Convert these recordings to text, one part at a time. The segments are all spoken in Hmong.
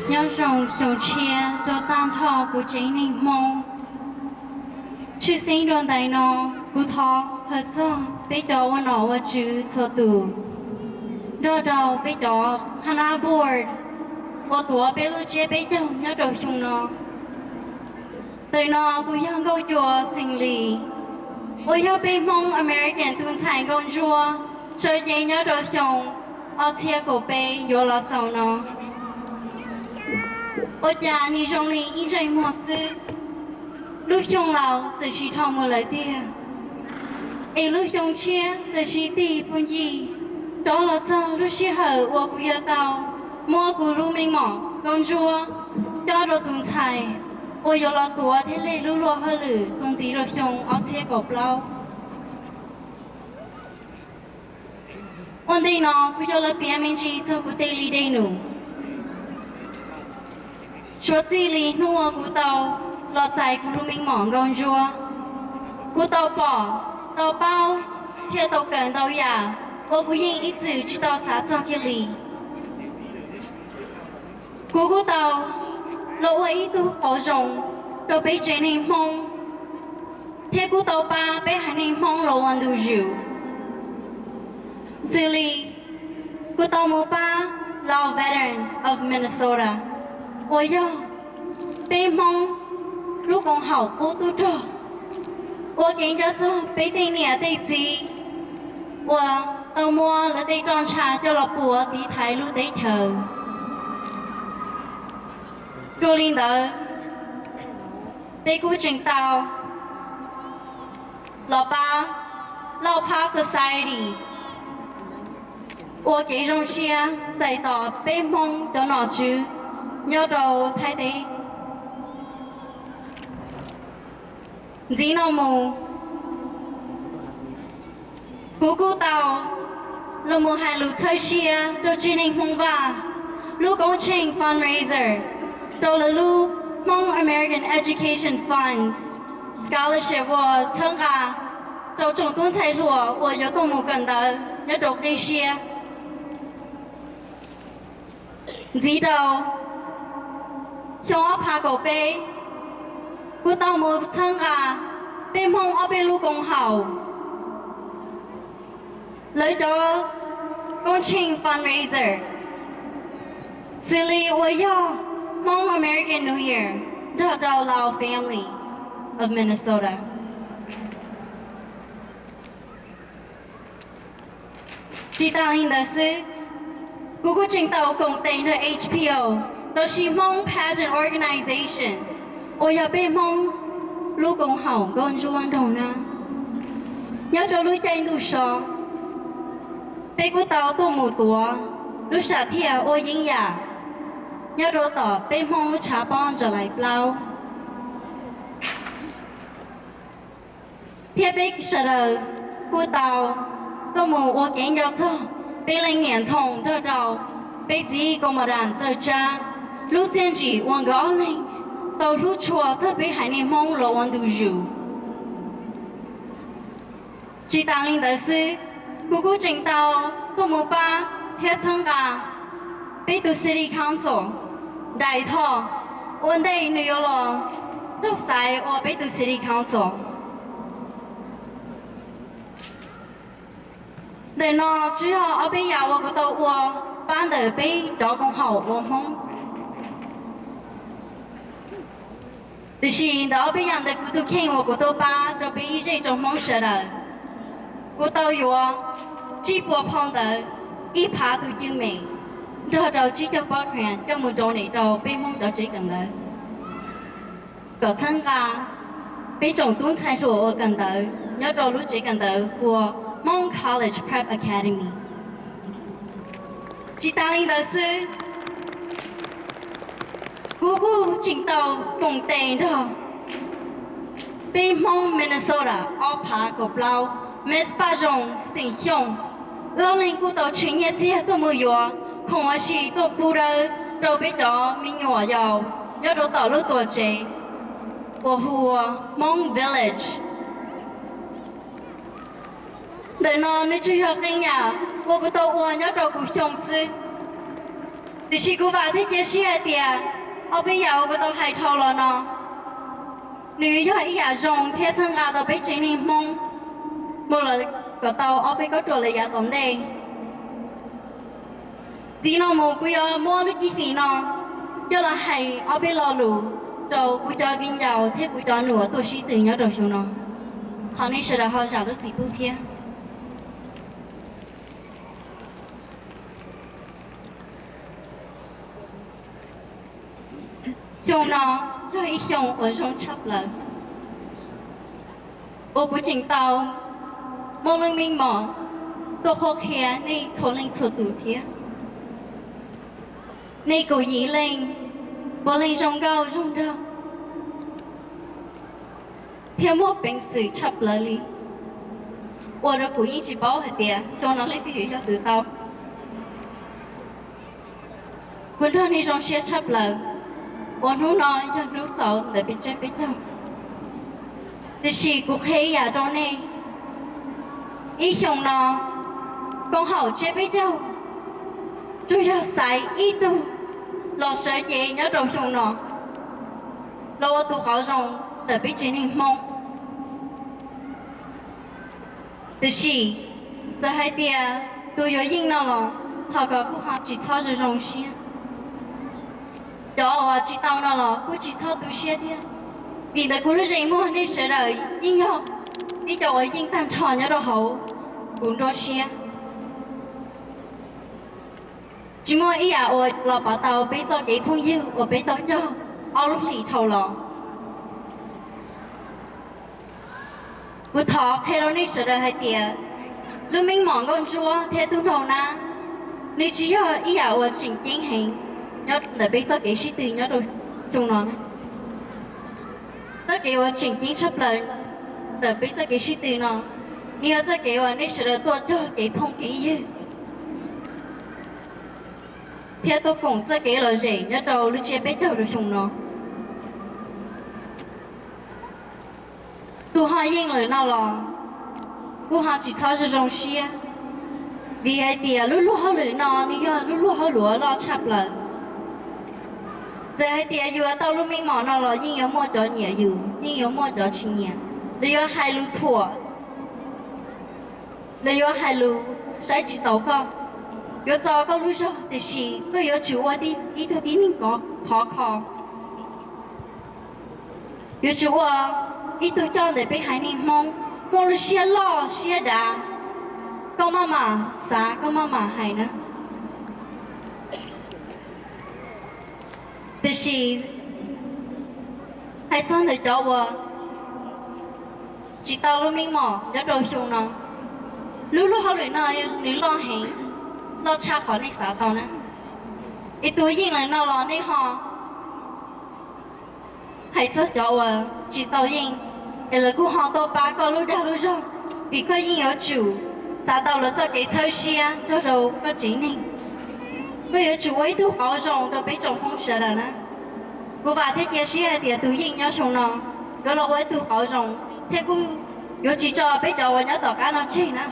Nyob zoo xyoo tshiab rau tag nrho kuv tsev neeg Hmoob. Tshwj xeeb rau ntawm no, kuv thov hawm txog peb cov ua nom ua tswv txhua tus, nrog rau peb cov Hana Board uas tuav peb lub tsiab peb caug nyob rau xyoo no. Ntawm no kuv yog Nkauj Cua Xeem Lis, uas yog peb Hmoob American tus ntxhais nkauj ntsuab tso cev nyob rau xyoo ob txhiab kaum peb yuav los xaus no. Ua cas nws zoo li ib ntsais muag xwb, lub xyoo laus txawm sis dhau mus lawm tiag, es lub xyoo tshiab txawm sis tig puag ncig rov los txog lub sij hawm uas kuv yuav tau muab kuv lub meej mom nkauj ntsuab coj rau tus ntxhais uas yuav los tuav thiab leg lub luag hauj lwm txuas ntxiv rau xyoo ob txhiab kaum plaub. Ua ntej no kuv yuav los piav me ntsis txog kuv tej li dej num. Suav txij li hnub uas kuv tau los txais kuv lub meej mom nkauj ntsuab, kuv tau pom, tau paub, thiab tau kawm ntau yam uas kuv yeej ib txwm tsis tau xav txog kiag li. Kuv kuj tau los ua ib tug qauv zoo rau peb tsev neeg Hmoob, thiab kuj tau pab peb haiv neeg Hmoob los ua ntu zus. Xws li kuv tau mus pab Lao Veteran of Minnesota, uas yog peb Hmoob lub koom haum qub tub rog, ua kev nco txog peb tej niam tej txiv uas tau muab lawv tej roj ntsha coj los puav tiv thaiv lub teb chaws. Dua li ntawd, peb kuj tseem tau los pab Lauj Phab Society ua kev zoo siab txais tos peb Hmoob cov nom tswv nyob rau Thaib teb. Ntxiv no mus, kuv kuj tau los mus hais lus txhawb siab rau tsev neeg Hmoob Vaj lub koob tsheej fundraiser rau lawv lub Hmong American Education Fund scholarship uas txhawb nqa rau tsoom tub ntxhais hluas uas yuav tuaj mus kawm ntawv nyob rau qib siab. Ntxiv rau xyoo ob phav kaum peb, kuv tau mus txhawb nqa peb Hmoob ob peb lub koom haum lawv cov koob tsheej fundraiser, xws li uas yog Hmong American New Year nrog rau Lao Family of Minnesota. Tsis tas li ntawd xwb, kuv kuj tseem tau koom tes nrog H P O, los sis Hmong Pageant Organization, uas yog peb Hmoob lub koom haum nkauj ntsuab nraug nab. Nyob rau lub caij ntuj so, peb kuj tau tuaj mus tuav lub sam thiaj ua yeeb yam nyob rau tom peb Hmoob lub tshav pob July plaub. Thiab peb sawv daws kuj tau tuaj mus ua kev nco txog peb leej niam ntxhoo nrog rau peb txiv Kaus Mos Das Ntxawg Tsab lub txiaj ntsim uas nkawd ob leeg tau hlub tshua txog peb haiv neeg Hmoob los ua ntu zus. Tsis tas li ntawd xwb, kuv kuj tseem tau tuaj mus pab thiab txhawb nqa peb tus City Council, Dai Thoj, ua ntej nws yuav los raug xaiv ua peb tus City Council. Ntawm no tsuas yog ob peb yam uas kuv tau ua pab ntawm peb cov koom haum ua Hmoob. Tiam sis ntawm ob peb yam ntawm kuv tus kheej uas kuv tuaj pab rau peb ib zej tsoom Hmoob sawv daws, kuv tau yuav tsib puas phau ntawv, ib phav tus cwj mem, nrog rau tsib caug pob khees coj mus rau nim rau peb Hmoob cov tsev kawm ntawv, kom txhawb nqa peb tsoom tub ntxhais hluas uas kawm ntawv nyob rau lub tsev kawm ntawv hu ua Hmong College Prep Academy. Tsis tas li ntawd xwb, kuv kuj tseem tau koom tes nrog peb Hmoob Minnesota ob phav kaum plaub, Miss Paj Zoo xeem Xyooj, wb ob leeg kuj tau tshwm nyiaj txiag tuaj mus yuav khoom ua si tuaj pub dawb rau peb cov me nyuam yaus nyob rau tom lub tuam tsev uas hu ua Hmong Village. Ntawm no nws tsuas yog qee yam uas kuv tau ua nyob rau kuv xyoo xwb. Tiam sis kuv vam thiab cia siab hais tias ob peb yam uas kuv tau hais dhau los no, nws yog ib yam zoo thiab txhawb nqa tau peb tsev neeg Hmoob mus lawm kom tau ob peb kauj ruam lawm yav tom ntej. Txij no mus kuv yuav muab lub cib fim no coj los hais ob peb lo lus rau kuv cov viv ncaus thiab kuv cov nus uas tuaj sib tw nyob rau xyoo no. Thov nej sawv daws ho zam lub txim pub thiab. Xyoo no yog ib xyoo uas zoo tshaj plaws uas kuv tseem tau muaj lub meej mom tuaj qhuab qhia nej txhua leej txhua tus thiab. Nej kaum yim leej, puav leej zoo nkauj zoo nraug thiab muaj peev xwm tshaj plaws li, ua rau kuv yeej tsis paub hais tias xyoo no leej twg yuav yog tus tau. Kuv nrog nej zoo siab tshaj plaws uas hnub no yog hnub xaus ntawm peb tsiab peb caug. Tiam sis kuv qhia ib yam rau nej, ib xyoos no koom haum tsiab peb caug tsuas yog xaiv ib tug los sawv cev nyob rau xyoo no los ua tus qauv zoo ntawm peb tsev neeg Hmoob. Tiam sis txawm hais tias tus yuav yeej no los thov kom kuj ho tsis txhob zoo zoo siab. Cov uas tsis tau no los kuj tsis txhob tu siab thiab, vim ntawm kuv lub zeem muag nej sawv daws yeej yog ib co uas yeej tag nrho nyob rau hauv kuv nruab siab. Tsis muaj ib yam uas los pov tau peb txoj kev phooj ywg uas peb tau cog ob lub hlis dhau los. Kuv thov qhia rau nej sawv daws hais tias lub meej mom nkauj ntsuab thiab tub nraug nab, nws tsis yog ib yam uas tseem ceeb heev nyob ntawm peb txoj kev sib tw nyob rau xyoo no. Txoj kev uas tseem ceeb tshaj plaws ntawm peb txoj kev sib tw no, nws yog txoj kev uas nej sawv daws tuaj cog kev phooj kev ywg thiab tuaj koom txoj kev lom zem nyob rau lub tsiab peb caug rau xyoo no. Tus ho yeej lawm no los kuj ho tsis txhob zoo zoo siab, vim hais tias lub luag hauj lwm no nws yog lub luag hauj lwm loj tshaj plaws. Txawm hais tias yus tau lub meej mom no los yeej yuav muaj cov nyiam yus, yeej yuav muaj cov tsis nyiam, lawv yuav hais lus thuam, lawv yuav hais lus saib tsis taus koj, yuav txo koj lub zog, tiam sis koj yuav tsum ua ib tug tib neeg khov kho. Yuav tsum ua ib tug coj ntawm peb haiv neeg Hmoob muaj lub siab loj siab dav, koj maj mam xav koj maj mam hais na. Tiam sis hais txog ntawm cov uas tsis tau lub meej mom nyob rau xyoo no, lub luag hauj lwm no nws loj heev, loj tshaj qhov nej xav tau na. Es tus yeej lawm no los nej ho hais txog cov uas tsis tau yeej, es lawv kuj ho tuaj pab koj lub dag lub zog, vim koj yeej yuav tsum xav tau lawv txoj kev txhawb siab nrog rau koj tsev neeg. Koj yuav tsum ua ib tug qauv zoo rau peb tsoom Hmoob sawv daws na. Kuv vam thiab cia siab hais tias tus yeej nyob xyoo no yuav los ua ib tug qauv zoo, thiab kuj yuav tsis tso peb cov uas nyob tom qab no tseg na.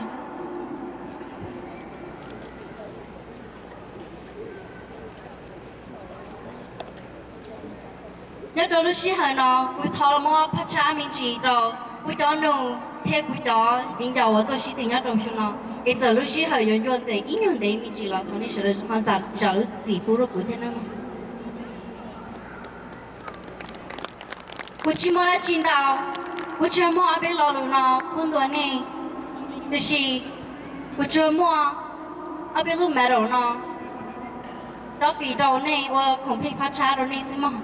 Nyob rau lub sij hawm no kuv thov muab phab tshab me ntsis rau kuv cov nus thiab kuv cov viv ncaus uas tuaj sib tw nyob rau xyoo no, es txawm lub sij hawm yuav ncua ntev ib nyuag ntev me ntsis los thov nej sawv daws ho zam lub txim pub rau kuv thiab nawb mog. Kuv tsis muaj dab tsi ntau, kuv tsuas muaj ob peb lo lus no pub ntua nej, tiam sis kuv tsuas muaj ob peb lub medal no, tau fim rau nej ua khoom plig phab tshab rau nej xwb mog.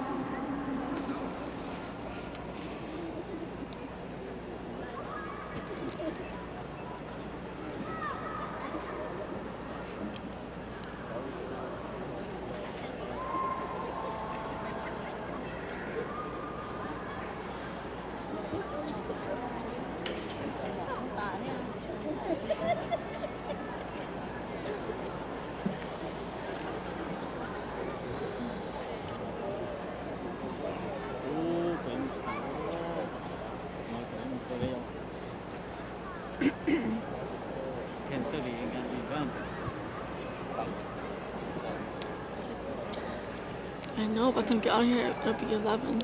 I know, by the time we get out of here, it'll be eleven.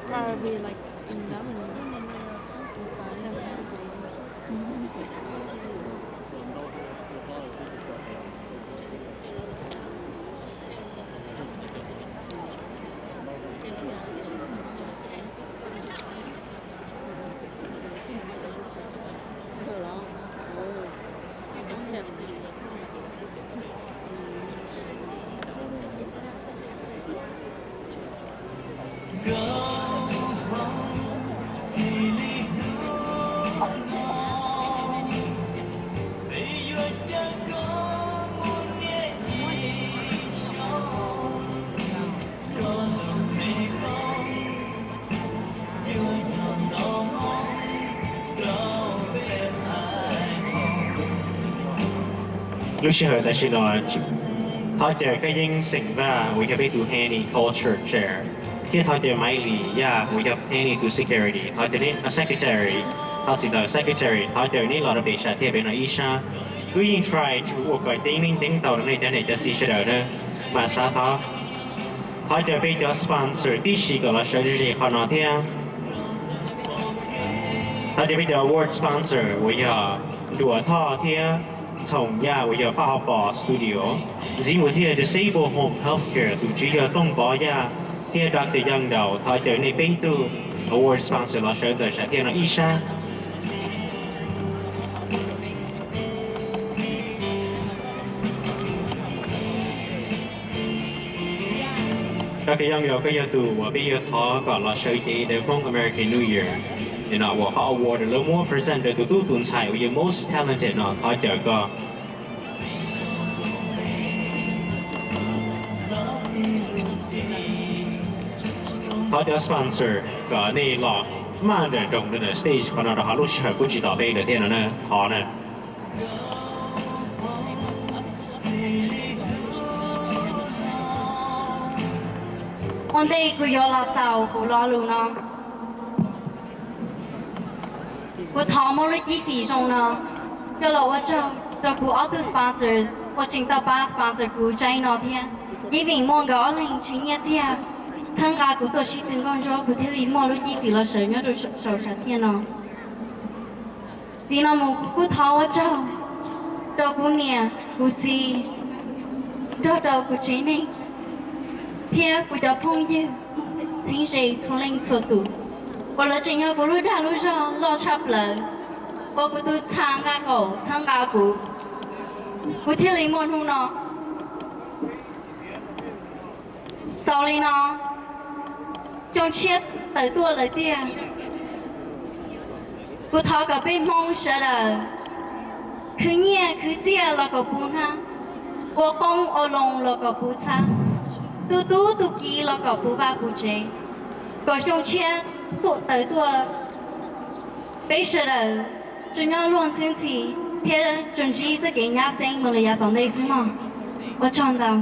Probably like eleven. Ten. Lub sij hawm tam sim no thov caw koj yeej xeem Vaj uas yog peb tus head culture chair, thiab thov caw Maiv Lis Yaj uas yog head tus security, thov caw neb, secretary, thov txim ntawm secretary, thov caw neb los rau pem sam thiaj pem no ib sab. Wb yeej try to ua kom ceeb meej ceeb tau rau nej cov niam cov txiv sawv daws na, mas xav thov, thov caw peb cov sponsor tib si kom los sawv ze qhov no thiab. Thov caw peb cov award sponsor uas yog Nruas Thoj thiab Txhoom Yaj uas yog Paj Hauv Pos Studio, ntxiv mus thiab Disable Home Healthcare tus tswv yog Tooj Pov Yaj thiab Doctor Young Dau, thov caw nej peb tug award sponsor los sawv ntawm sam thiaj no ib sab. Doctor Young Dau, koj yog tus uas peb yuav thov kom los sawv cev daim Hmoob American New Year no uas qhov award lawv muab present rau tus tub tus ntxhais uas yog most talented no, thov caw koj. Thov cov sponsor kom nej los maj nrawm nroos ntawm stage qhov no rau qhov lub sij hawm kuj tsis tos peb lawm thiab no na, thov na. Ua ntej kuv yuav los xaus kuv lo lus no, kuv thov muab lub cib fim zoo no coj los ua tsaug rau kuv ob tug sponsors uas tseem tau pab sponsor kuv tsaib no thiab. Yeej vim muaj nkawd ob leeg ntshaw nyiaj txiag txhawb nqa kuv tuaj sib tw nkauj ntsuab kuv thiaj li muaj lub cib fim los sawv nyob rau saum sam thiaj no. Txij no mus kuv kuj thov ua tsaug rau kuv niam kuv txiv, nrog rau kuv tsev neeg thiab kuv cov phooj ywg txheeb ze txhua leej txhua tus uas lawv tseem yog kuv lub dag lub zog loj tshaj plaws, uas kuv tus txha nqa kaum txhawb nqa kuv, kuv thiaj li muaj hnub no. Xaus li no, xyoo tshiab tawm tuaj lawm tiag. Kuv thov kom peb Hmoob sawv daws khwv nyiaj khwv txiaj los kom puv hnab, ua qoob ua loo los kom puv txhab, tu tub tu kiv los kom puv vaj puv tsev, kom xyoo tshiab tawm tuaj peb sawv daws tsuas nyob luag ntxhi ntxhi thiab tsuas ntsib txoj kev nyab xeeb mus li yav tom ntej xwb mog. Ua tsaug ntau.